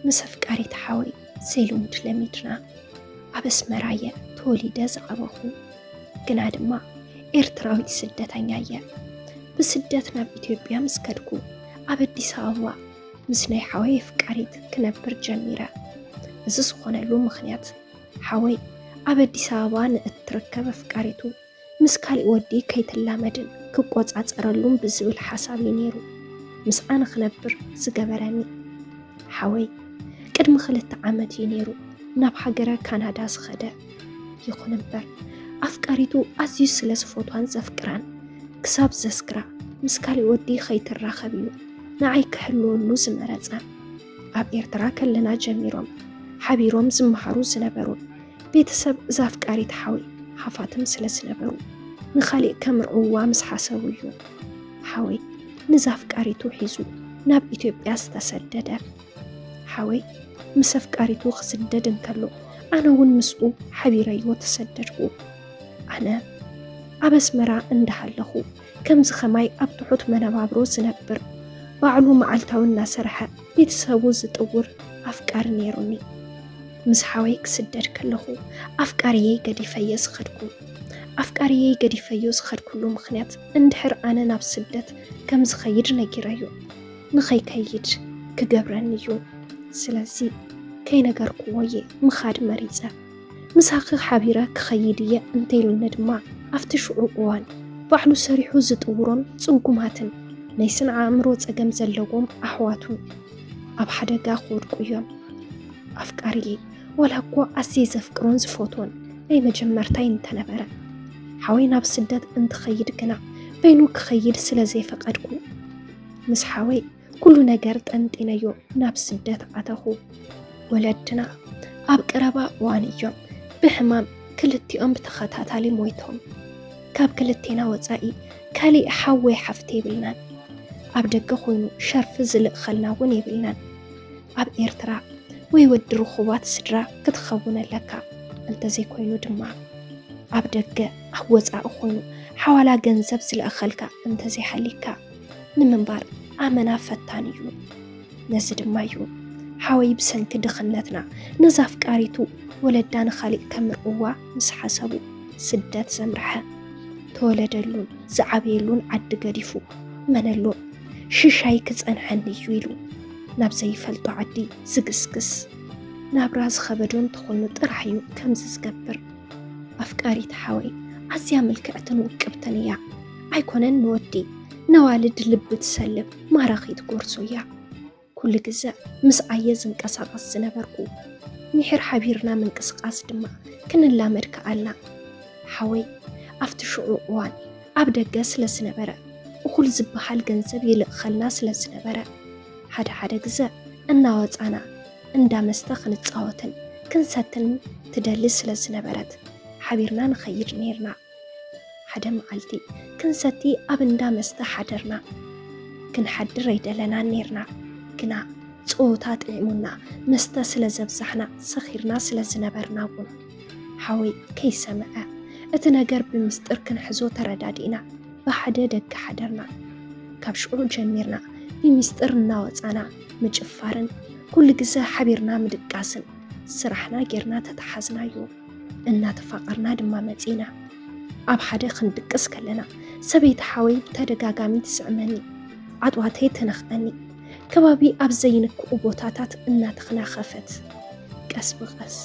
ምስ ኣፍቃሪት ሓወይ ዘይልሙድ ለሚድና። ኣብ ኣስመራ እየ ተወሊደ ዝዓበኹ፣ ግና ድማ ኤርትራዊት ስደተኛ እየ። ብስደት ናብ ኢትዮጵያ ምስ ከድኩ፣ ኣብ ኣዲስ ኣበባ ምስ ናይ ሓወይ ኣፍቃሪት ክነብር ጀሚረ። እዚ ዝኾነሉ ምኽንያት፣ ሓወይ ኣብ ኣዲስ ኣበባ ንእትርከብ ኣፍቃሪቱ ምስ ካሊእ ወዲ ከይትላመድን ክቆጻጸረሉን ብዝብል ሓሳብ እዩ ነይሩ ምስኣ ንኽነብር ዝገበረኒ። ሓወይ ቅድሚ ክልተ ዓመት እዩ ነይሩ ናብ ሃገረ ካናዳ ዝኸደ። ይኹን እምበር ኣፍቃሪቱ ኣዝዩ ስለ ዝፈትዋን ዘፍቅራን፣ ክሳብ ዘስክራ ምስ ካሊእ ወዲ ከይትራኸብ እዩ ንዓይ ክሕልወሉ ዝመረጸ። ኣብ ኤርትራ ከለና ጀሚሮም ሓቢሮም ዝመሃሩ ዝነበሩን ቤተሰብ እዛ ኣፍቃሪት ሓወይ ሃፋትም ስለ ዝነበሩ፣ ንኻሊእ ከምርዕውዋ ምስ ሓሰቡ እዩ ሓወይ ንዛ ኣፍቃሪቱ ሒዙ ናብ ኢትዮጵያ ዝተሰደደ። ሓወይ ምስ ኣፍቃሪቱ ክስደድ እንከሎ፣ ኣነ እውን ምስኡ ሓቢረዮ ተሰደድኩ። ኣነ ኣብ ኣስመራ እንዳሃለኹ ከምዚ ከማይ ኣብ ትሑት መነባብሮ ዝነብር፣ ባዕሉ መዓልታዊ እናሰርሐ ቤተሰቡ ዝጥውር ኣፍቃሪ ነይሩኒ። ምስ ሓወይ ክስደድ ከለኹ ኣፍቃሪየይ ገዲፈየ ዝኸድኩ። ኣፍቃሪየይ ገዲፈዮ ዝኸድኩሉ ምኽንያት፣ እንድሕር ኣነ ናብ ስደት ከም ዝኸይድ ነጊረዮ፣ ንኸይከይድ ክገብረኒ እዩ። ስለዚ ከይነገርኩዎ እየ ምኻድ መሪጸ። ምሳኺ ሓቢረ ክኸይድ እየ እንተኢሉኒ ድማ፣ ኣብቲ ሽዑ እዋን ባዕሉ ሰሪሑ ዝጥውሮም ጽጉማትን ናይ ስነ ኣእምሮ ጸገም ዘለዎም ኣሕዋቱን ኣብ ሓደጋ ክወድቁ እዮም። ኣፍቃሪየይ፣ ዋላ እኳ ኣዝየ ዘፍቅሮን ዝፈትዎን ናይ መጀመርታይ እንተነበረ፣ ሓወይ ናብ ስደት እንትኸይድ ግና በይኑ ክኸይድ ስለ ዘይፈቐድኩ፣ ምስ ሓወይ ኩሉ ነገር ጠንጢነዮ ናብ ስደት ኣተኹ። ወለድና ኣብ ቀረባ እዋን እዮም ብሕማም ክልቲኦም ብተኸታታሊ ሞይቶም። ካብ ክልቴና ወጻኢ ካሊእ ሓው ወይ ሓፍቲ የብልናን። ኣብ ደገ ኮይኑ ሸርፊ ዝልእኸልና እውን የብልናን። ኣብ ኤርትራ ወይ ወዲ ርኹባት ስድራ ክትኸውን ኣለካ፣ እንተዘይኮይኑ ድማ ኣብ ደገ ኣብ ወጻኢ ኮይኑ ሓዋላ ገንዘብ ዝልእኸልካ እንተዘይሃሊካ ንምንባር ኣመና ፈታኒ እዩ። ነዚ ድማ እዩ ሓወይ ብሰንኪ ድኽነትና ነዛ ኣፍቃሪቱ ወለዳ ንኻሊእ ከምርዕዋ ምስ ሓሰቡ ስደት ዘምርሐ። ተወለደሉን ዝዓበየሉን ዓዲ ገዲፉ፣ መን ኣሎ ሽሻይ ክጸንሐኒ እዩ ኢሉ ናብ ዘይፈልጦ ዓዲ ዝግስግስ። ናብራ ዝኸበዶ እንተኾይኑ ጥራሕ እዩ ከምዚ ዝገብር። ኣፍቃሪት ሓወይ ኣዝያ ምልክዕትን ውቅብትን እያ። ኣይኮነን ንወዲ፣ ነዋልድ ልቢ ትሰልብ ማራኺት ጎርዞ እያ። ኩሉ ግዘ ምስኣየ ዝንቀሳቐስ ዝነበርኩ። ምሒር ሓቢርና ምንቅስቓስ ድማ ክንላመድ ከኣልና። ሓወይ ኣብቲ ሽዑ እዋን ኣብ ደገ ስለ ዝነበረ፣ እኹል ዝበሃል ገንዘብ ይልእኸልና ስለ ዝነበረ፣ ሓደ ሓደ ግዘ እናወጻና እንዳ መስተ ክንጻወትን ክንሰትን ትደሊ ስለ ዝነበረት፣ ሓቢርና ንኸይድ ነይርና። ሓደ መዓልቲ ክንሰቲ ኣብ እንዳ መስተ ሓደርና። ክንሓድር ኣይደለናን ነይርና፣ ግና ጸወታ ጥዒሙና፣ መስተ ስለ ዘብዛሕና፣ ሰኺርና ስለ ዝነበርና እውን፣ ሓወይ ከይሰምዐ፣ እቲ ነገር ብምስጢር ክንሕዞ ተረዳዲእና፣ ብሓደ ደገ ሓደርና። ካብ ሽዑ ጀሚርና ብምስጢር እናወጻና ምጭፋርን፣ ኩሉ ግዘ ሓቢርና ምድቃስን ስራሕና ጌርና ተተሓዝናዮ። እናተፋቐርና ድማ መጺና። ኣብ ሓደ ክንድቅስ ከለና፣ ሰበይቲ ሓወይ ብተደጋጋሚ ትስዕመኒ፣ ዓጥዋተይ ትነኽኣኒ። ከባቢ ኣብ ዘይንክኡ ቦታታት እናተኽናኸፈት፣ ቀስ ብቐስ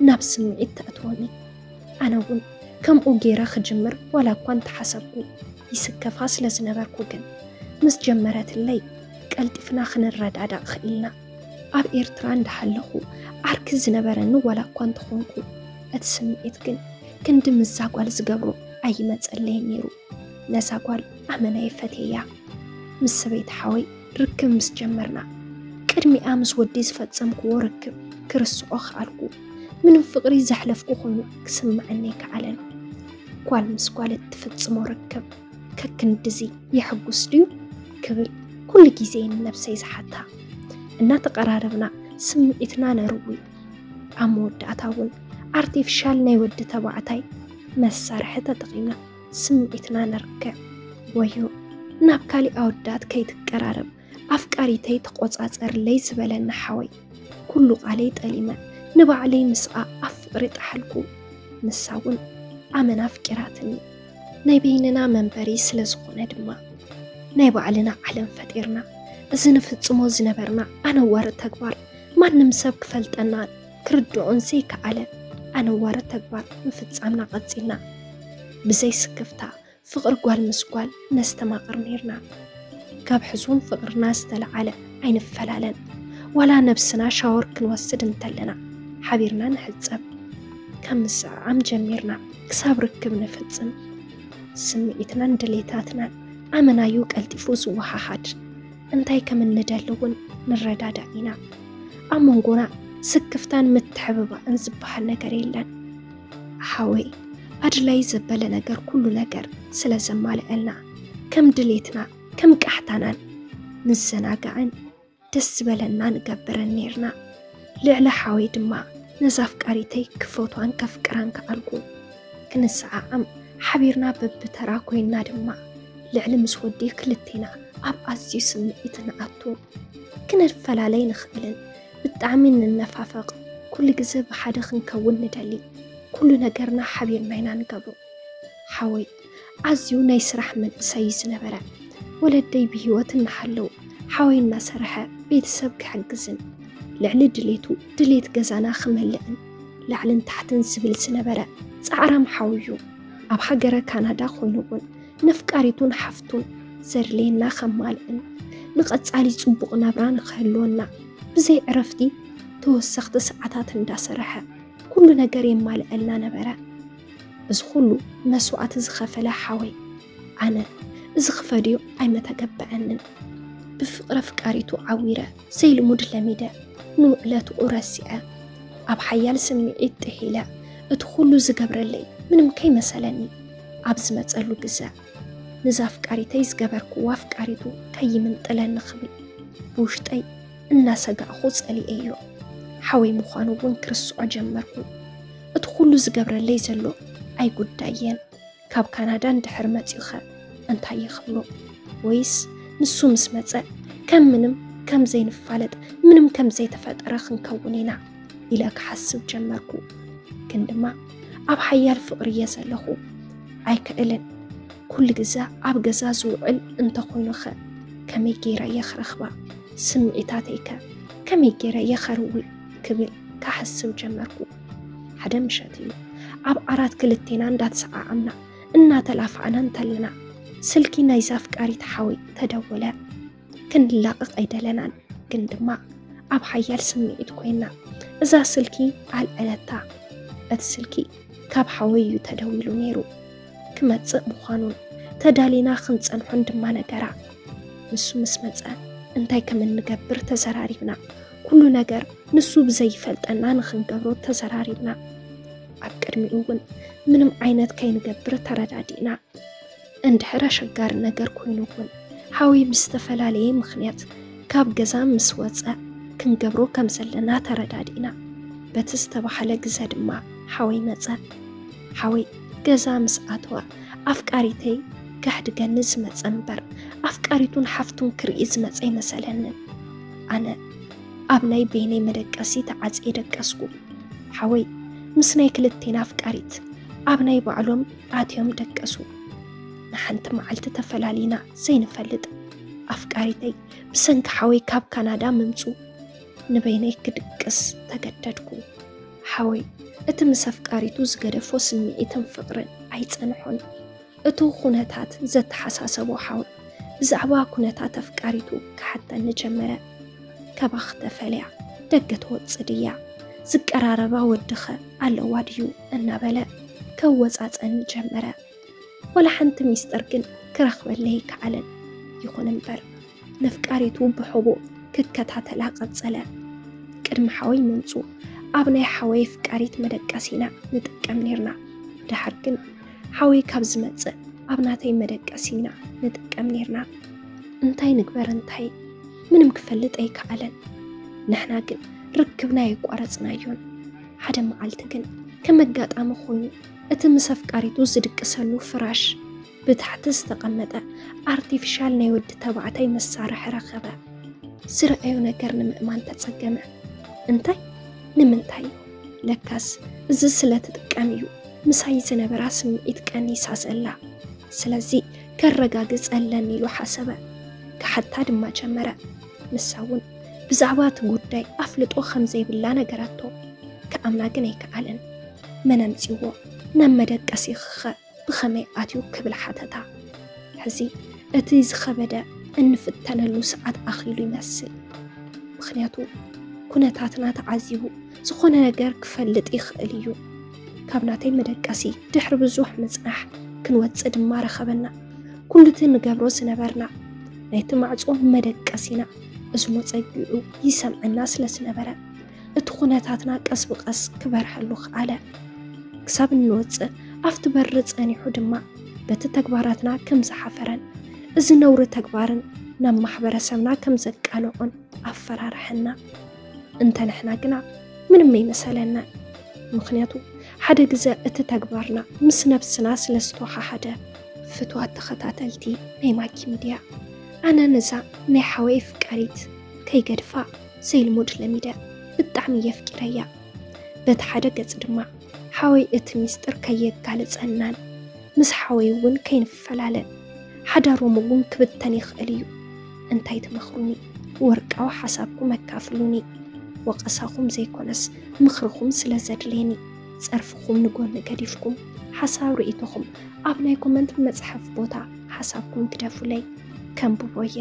ናብ ስምዒት ተእትወኒ። ኣነ እውን ከምኡ ገይረ ክጅምር ዋላ እኳ እንተሓሰብኩ፣ ይስከፋ ስለ ዝነበርኩ ግን፣ ምስ ጀመረትለይ ቀልጢፍና ክንረዳዳእ ክኢልና። ኣብ ኤርትራ እንዳሃለኹ ዓርኪ ዝነበረኒ ዋላ እኳ እንተኾንኩ፣ እቲ ስምዒት ግን ክንዲ ምስዛ ጓል ዝገብሮ ኣይመጸለይን ነይሩ። ነዛ ጓል ኣመና እየ ፈትየያ። ምስ ሰበይቲ ሓወይ ርክብ ምስ ጀመርና፣ ቅድሚኣ ምስ ወዲ ዝፈጸምክዎ ርክብ ክርስዖ ከኣልኩ። ምንም ፍቕሪ ዘሕለፍኩ ኮይኑ ክስምዓኒ ኣይከኣለን። ጓል ምስ ጓል እትፍጽሞ ርክብ ከክንድዚ የሐጉስ ድዩ ክብል ኩሉ ግዜ ንነብሰይ ዝሓታ። እናተቐራረብና ስምዒትና ነርዊ። ኣብ መወዳእታ እውን ኣርቲፊሻል ናይ ወዲ ተባዕታይ መሳርሒ ተጠቒምና ስምዒትና ነርክዕ። ወዮ ናብ ካሊእ ኣወዳት ከይትቀራረብ ኣፍቃሪተይ ተቆጻጸርለይ ዝበለኒ ሓወይ፣ ኩሉ ቃለይ ጠሊመ ንባዕለይ ምስኣ ኣብ ፍቕሪ ጠሓልኩ። ንሳ እውን ኣመና ኣፍቂራትኒ። ናይ በይንና መንበሪ ስለ ዝኾነ ድማ ናይ ባዕልና ዓለም ፈጢርና። እዚ ንፍጽሞ ዝነበርና ኣነዋሪ ተግባር ማንም ሰብ ክፈልጠናን ክርድኦን ዘይከኣለ ኣነዋሪ ተግባር ምፍጻምና ቀጺልና። ብዘይ ስክፍታ ፍቕሪ ጓል ምስ ጓል ነስተማቕር ነይርና። ካብ ሕሱም ፍቕርና ዝተለዓለ ኣይንፈላለን። ዋላ ነብስና ሻወር ክንወስድ እንተለና ሓቢርና ንሕጸብ። ካብ ምስዕዓም ጀሚርና ክሳብ ርክብ ንፍጽም። ስምዒትናን ድሌታትናን ኣመናዩ ቀልጢፉ ዝወሃሃድ። እንታይ ከም እንደሊ እውን ንረዳዳእ ኢና። ኣብ መንጎና ስክፍታን ምትሕብባእን ዝበሃል ነገር የለን። ሓወይ ኣድላይ ዘበለ ነገር ኩሉ ነገር ስለ ዘማልአልና ከም ድሌትና ከም ቃሕታናን ንዘናጋዕን ደስ ዝበለና ንገብረን ነይርና። ልዕሊ ሓወይ ድማ ነዛ ኣፍቃሪተይ ክፈትዋን ከፍቅራን ከኣልኩ። ክንሰዓዓም ሓቢርና በብተራ ኮይንና ድማ ልዕሊ ምስ ወዲ ክልቴና ኣብ ኣዝዩ ስምዒት ንኣቱ። ክንፈላለይ ንኽእልን ብጣዕሚ ንነፋፈቕ፣ ኩሉ ግዜ ብሓደ ክንከውን ንደሊ። ኩሉ ነገርና ሓቢርና ኢና ንገብሮ። ሓወይ ኣዝዩ ናይ ስራሕ መንእሰይ እዩ ዝነበረ። ወለደይ ብህይወት እናሃለዉ ሓወይ እናሰርሐ ቤተሰብ ክሕግዝን ልዕሊ ድሌቱ ድሌት ገዛና ክመልእን ላዕልን ታሕትን ዝብል ዝነበረ ጻዕራም ሓወይ እዩ። ኣብ ሃገረ ካናዳ ኮይኑ እውን ነፍቃሪቱን ሓፍቱን ዘድልየና ከማልእን ንቐጻሊ ጽቡቕ ናብራ ንኽህልወና ብዘይ ዕረፍቲ ተወሰኽቲ ሰዓታት እንዳሰርሐ ኩሉ ነገር የማልአልና ነበረ። እዚ ኩሉ መስዋእቲ ዝኸፈለ ሓወይ ኣነ እዚ ክፈድዮ ኣይመተገበአንን። ብፍቕሪ ኣፍቃሪቱ ዓዊረ ዘይልሙድ ለሚደ ንውዕለትኡ ረሲዐ ኣብ ሓያል ስምዒት ጥሒለ እቲ ኩሉ ዝገብረለይ ምንም ከይመሰለኒ ኣብ ዝመጸሉ ግዘ ንዛ ኣፍቃሪተይ ዝገበርክዋ ኣፍቃሪቱ ከይምንጥለኒ ክብል ብውሽጠይ እናሰጋእኹ ጸሊኤዮ። ሓወይ ምዃኑ እውን ክርስዖ ጀመርኩ። እቲ ኩሉ ዝገብረለይ ዘሎ ኣይጉዳየን። ካብ ካናዳ እንድሕር መጺኡኸ እንታይ ይኽብሎ? ወይስ ንሱ ምስ መጸ ከም ምንም ከም ዘይንፋለጥ ምንም ከም ዘይተፈጠረ ክንከውን ኢና ኢለ ክሓስብ ጀመርኩ። ግን ድማ ኣብ ሓያል ፍቕሪ እየ ዘለኹ። ኣይክእልን። ኩሉ ግዜ ኣብ ገዛ ዝውዕል እንተኾይኑኸ ከመይ ገይረ እየ ክረኽባ? ስምዒታተይከ ከመይ ገይረ እየ ከርዊ? ክብል ክሓስብ ጀመርኩ። ሓደ ምሸት እዩ ኣብ ዓራት ክልቴና እንዳተሰዓዓምና እናተላፋዕና እንተለና ስልኪ ናይዛ ኣፍቃሪት ሓወይ ተደወለ። ክንላቐቕ ኣይደለናን፣ ግን ድማ ኣብ ሓያል ስምዒት ኮይና እዛ ስልኪ ኣልዐለታ። እቲ ስልኪ ካብ ሓወይ እዩ ተደዊሉ ነይሩ። ክመጽእ ምዃኑን ተዳሊና ክንጸንሖን ድማ ነገራ። ንሱ ምስ መጸ እንታይ ከም እንገብር ተዘራሪብና። ኩሉ ነገር ንሱ ብዘይፈልጠና ንኽንገብሮ ተዘራሪብና። ኣብ ቅድሚኡ እውን ምንም ዓይነት ከይንገብር ተረዳዲእና። እንድሕር ኣሸጋሪ ነገር ኮይኑ እውን ሓወይ ብዝተፈላለየ ምኽንያት ካብ ገዛ ምስ ወጸ ክንገብሮ ከም ዘለና ተረዳዲእና። በቲ ዝተባህለ ግዘ ድማ ሓወይ መጸ። ሓወይ ገዛ ምስ ኣተወ ኣፍቃሪተይ ከሕድገኒ ዝመጸ እምበር ኣፍቃሪቱን ሓፍቱን ክርኢ ዝመጸ ኣይመሰለንን። ኣነ ኣብ ናይ በይነይ መደቀሲ ተዓጽየ ደቀስኩ። ሓወይ ምስ ናይ ክልቴና ኣፍቃሪት ኣብ ናይ ባዕሎም ኣትዮም ደቀሱ። ንሓንቲ መዓልቲ ተፈላሊና ዘይንፈልጥ ኣፍቃሪተይ ብሰንኪ ሓወይ ካብ ካናዳ ምምጹ ንበይነይ ክድቅስ ተገደድኩ። ሓወይ እቲ ምስ ኣፍቃሪቱ ዝገደፎ ስምዒትን ፍቕርን ኣይጸንሖን። እቲ ኩነታት ዘተሓሳሰቦ ሓወይ ብዛዕባ ኩነታት ኣፍቃሪቱ ክሓተኒ ጀመረ። ካባኺ ተፈልያ ደገ ትወጽእ ድያ? ዝቀራረባ ወድኸ ኣለዋ ድዩ? እናበለ ከወጻጸኒ ጀመረ። ወላ ሓንቲ ሚስጥር ግን ክረኽበለይ ኣይከኣለን። ይኹን እምበር ነፍቃሪቱ ብሕቡእ ክከታተላ ቀጸለ። ቅድሚ ሓወይ ምምጹ ኣብ ናይ ሓወይ ኣፍቃሪት መደቀሲና ንጥቀም ኔርና። ድሓር ግን ሓወይ ካብ ዝመጽእ ኣብ ናተይ መደቀሲና ንጥቀም ኔርና። እንታይ ንግበር እንታይ ምንም ክፈልጥ ኣይከኣለን። ንሕና ግን ርክብና የቋረጽናዮን። ሓደ መዓልቲ ግን ከም ኣጋጣሚ ኮይኑ እቲ ምስ ኣፍቃሪቱ ዝድቅሰሉ ፍራሽ ብታሕቲ ዝተቐመጠ ኣርቲፊሻል ናይ ወዲ ተባዕታይ መሳርሒ ረኸበ። ዝረኣዮ ነገር ንምእማን ተጸገመ። እንታይ? ንምንታይ? ለካስ እዚ ስለ ትጥቀም እዩ ምሳይ ዝነበራ ስምዒት ቀኒሳ ዘላ። ስለዚ ከረጋግጽ ኣለኒ ኢሉ ሓሰበ። ክሓታ ድማ ጀመረ። ንሳ እውን ብዛዕባ እቲ ጉዳይ ኣፍልጦ ከም ዘይብላ ነገረቶ። ክኣምና ግን ኣይከኣለን። መን ኣምጺዎ? ናብ መደቀሲ ክኸ ብኸመይ ኣትዩ ክብል ሓተታ። ሕዚ እቲ ዝኸበደ እንፍተነሉ ሰዓት ኣኺሉ ይመስል። ምኽንያቱ ኩነታትና ተዓዚቡ ዝኾነ ነገር ክፈልጥ ይኽእል እዩ። ካብ ናተይ መደቀሲ ድሕሪ ብዙሕ ምጽናሕ ክንወጽእ ድማ ረኸበና። ኩሉ እቲ ንገብሮ ዝነበርና ናይቲ ማዕጾ መደቀሲና እዝኑ ጸጊዑ ይሰምዐና ስለ ዝነበረ እቲ ኩነታትና ቀስ ብቐስ ክበርሀሉ ከኣለ። ክሳብ እንወጽእ ኣብቲ በሪ ጸኒሑ ድማ በቲ ተግባራትና ከም ዝሓፈረን እዚ ነውሪ ተግባርን ናብ ማሕበረሰብና ከም ዘቃልዖን ኣፈራርሐና። እንተ ንሕና ግና ምንም ኣይመሰለናን። ምኽንያቱ ሓደ ግዘ እቲ ተግባርና ምስ ነብስና ስለ ዝተወሓሓደ። ፍትዋት ተኸታተልቲ ናይ ማኪ ሚድያ፣ ኣነ ነዛ ናይ ሓወይ ፍቃሪት ከይገድፋ ዘይልሙድ ለሚደ ብጣዕሚ የፍቂረያ። በቲ ሓደ ገጽ ድማ ሓወይ እቲ ሚስጥር ከየጋልጸናን ምስ ሓወይ እውን ከይንፈላለ ሓዳሮም እውን ክብተን ይኽእል እዩ። እንታይ ትመኽሩኒ? ወርቃዊ ሓሳብኩም ኣካፍሉኒ። ወቐሳኹም ዘይኮነስ ምኽርኹም ስለ ዘድልየኒ ጸርፍኹም ንጎኒ ገዲፍኩም ሓሳብ ርእይቶኹም ኣብ ናይ ኮመንት መጽሐፍ ቦታ ሓሳብኩም ግደፉለይ። ከንብቦ እየ።